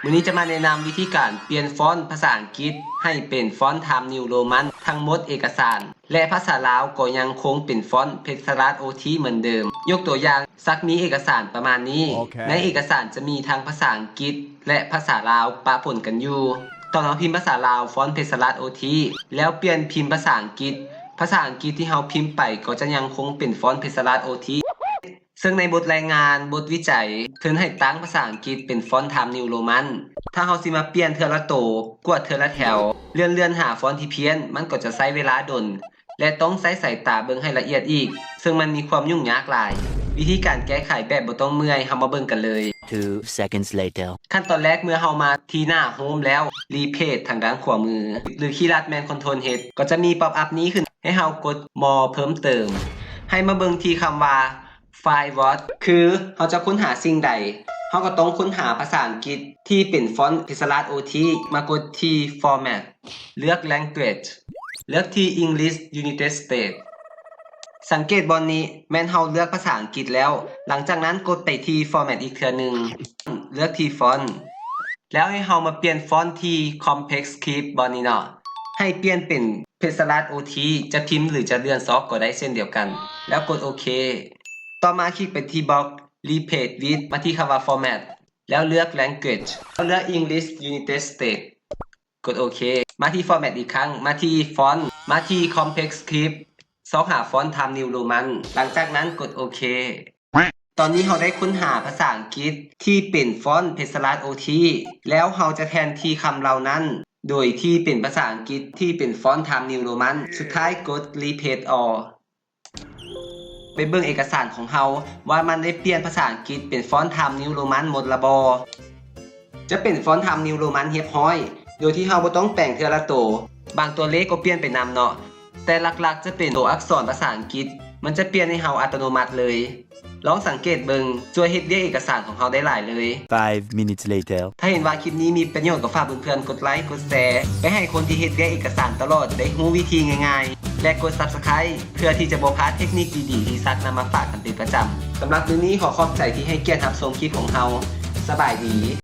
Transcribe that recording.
ມື້ນີ້ຈະມາແນະນຳວິທີການປ່ຽນຟອນພາສາອັງກິດໃຫ້ເປັນຟອນ Times New Roman ທັງໝົດເອກະສານ ແລະ ພາສາລາວກໍຍັງຄົງເປັນຟອນ Pixellage OT ເໝືອນເດີມ. ຍົກຕົວຢ່າງ, ສັກມີເອກະສານປະມານນີ້. ໂອເຄ. ໃນເອກະສານຈະມີທັງພາສາອັງກິດ ແລະ ພາສາລາວປະປົນກັນຢູ່. ຕອນເຮົາພິມພາສາລາວ ຟອນ Pixellage OT ແລ້ວປ່ຽນພິມພາສາອັງກິດ, ພາສາອັງກິດທີ່ເຮົາພິມໄປກໍຈະຍັງຄົງເປັນຟອນ Pixellage OT. ເຊິ່ງໃນບົດລາຍງານ, ບົດວິໄຈ ເພິ່ນໃຫ້ຕັ້ງພາສາອັງກິດເປັນຟອນ Times New Roman. ຖ້າເຮົາຊິມາປ່ຽນເທື່ອລະໂຕ, ກວດເທື່ອລະແຖວ, ເລື່ອນໆຫາຟອນທີ່ພຽນ, ມັນກໍຈະໃຊ້ເວລາດົນ ແລະ ຕ້ອງໃຊ້ສາຍຕາເບິ່ງໃຫ້ລະອຽດອີກ, ເຊິ່ງມັນມີຄວາມຫຍຸ້ງຍາກຫຼາຍ. ວິທີການແກ້ໄຂແບບບໍ່ຕ້ອງເມື່ອຍ, ເຮົາມາເບິ່ງກັນເລີຍ. Two seconds later. ຂັ້ນຕອນແລກ, ເມື່ອເຮົາມາທີ່ໜ້າ Home ແລ້ວ, Replace ທາງດ້ານຂວາມື ຫຼື ຄີລັດແມ່ນ Control H ກໍຈະມີ pop up ນີ້ຂຶ້ນໃຫ້ເຮົາກົດ More ເພີ່ມເຕີມ. ໃຫ້ມາເບິ່ງທີ່ຄຳວ່າ Find what ຄືເຮົາຈະຄົ້ນຫາສິ່ງໃດ, ເຮົາກໍຕ້ອງຄົ້ນຫາພາສາອັງກິດທີ່ເປັນຟອນ Pixellage OT. ມາກົດທີ່ Format ເລືອກ Language ເລືອກທີ່ English United States. ສັງເກດບ່ອນນີ້, ແມ່ນເຮົາເລືອກພາສາອັງກິດແລ້ວ. ຫຼັງຈາກນັ້ນກົດໄປທີ່ Format ອີກເທື່ອໜຶ່ງ, ເລືອກທີ່ Font ແລ້ວໃຫ້ເຮົາມາປ່ຽນຟອນທີ່ Complex Script ບ່ອນນີ້ເນາະ, ໃຫ້ປ່ຽນເປັນ Pixellage OT. ຈະພິມ ຫຼື ຈະເລື່ອນຊອກກໍໄດ້ເຊັ່ນດຽວກັນ, ແລ້ວກົດໂອເຄ. ຕໍ່ມາຄລິກໄປທີ່ Box Replace with ມາທີ່ຄຳວ່າ Format ແລ້ວເລືອກ Language ແລ້ວເລືອກ English United States. ກົດໂອເຄ. ມາທີ່ Format ອີກຄັ້ງ, ມາທີ່ Font, ມາທີ່ Complex Script, ຊອກຫາຟອນ Times New Roman. ຫຼັງຈາກນັ້ນກົດໂອເຄ. ຕອນນີ້ເຮົາໄດ້ຄົ້ນຫາພາສາອັງກິດທີ່ເປັນຟອນ Pixellage OT ແລ້ວເຮົາຈະແທນທີ່ຄຳເຫຼົ່ານັ້ນໂດຍທີ່ເປັນພາສາອັງກິດທີ່ເປັນຟອນ Times New Roman. ສຸດທ້າຍກົດ Replace All. ໄປເບິ່ງເອກະສານຂອງເຮົາວ່າມັນໄດ້ປ່ຽນພາສາອັງກິດເປັນຟອນ Times New Roman ໝົດລະບໍ່. ຈະເປັນຟອນ Times New Roman ຮຽບຮ້ອຍ ໂດຍທີ່ເຮົາບໍ່ຕ້ອງແປງເທື່ອລະໂຕ. ບາງຕົວເລກກໍປ່ຽນໄປນຳເນາະ, ແຕ່ຫຼັກໆຈະເປັນໂຕອັກສອນພາສາອັງກິດ, ມັນຈະປ່ຽນໃຫ້ເຮົາອັດຕະໂນມັດເລີຍ. ລອງສັງເກດເບິ່ງ, ຊ່ວຍເຮັດວຽກເອກະສານຂອງເຮົາໄດ້ຫຼາຍເລີຍ. Five minutes later. ຖ້າເຫັນວ່າຄລິບນີ້ມີປະໂຫຍດ, ກໍຝາກເພື່ອນໆກົດໄລ, ກົດແຊ ໄປໃຫ້ຄົນທີ່ເຮັດວຽກເອກະສານຕະຫຼອດໄດ້ຮູ້ວິທີງ່າຍໆ ແລະ ກົດ Subscribe ເພື່ອທີ່ຈະບໍ່ພາດເທັກນິກດີໆທີ່ສັກນຳມາຝາກກັນເປັນປະຈຳ. ສຳລັບມື້ນີ້ ຂໍຂອບໃຈທີ່ໃຫ້ກຽດຮັບຊົມຄລິບຂອງເຮົາ. ສະບາຍດີ.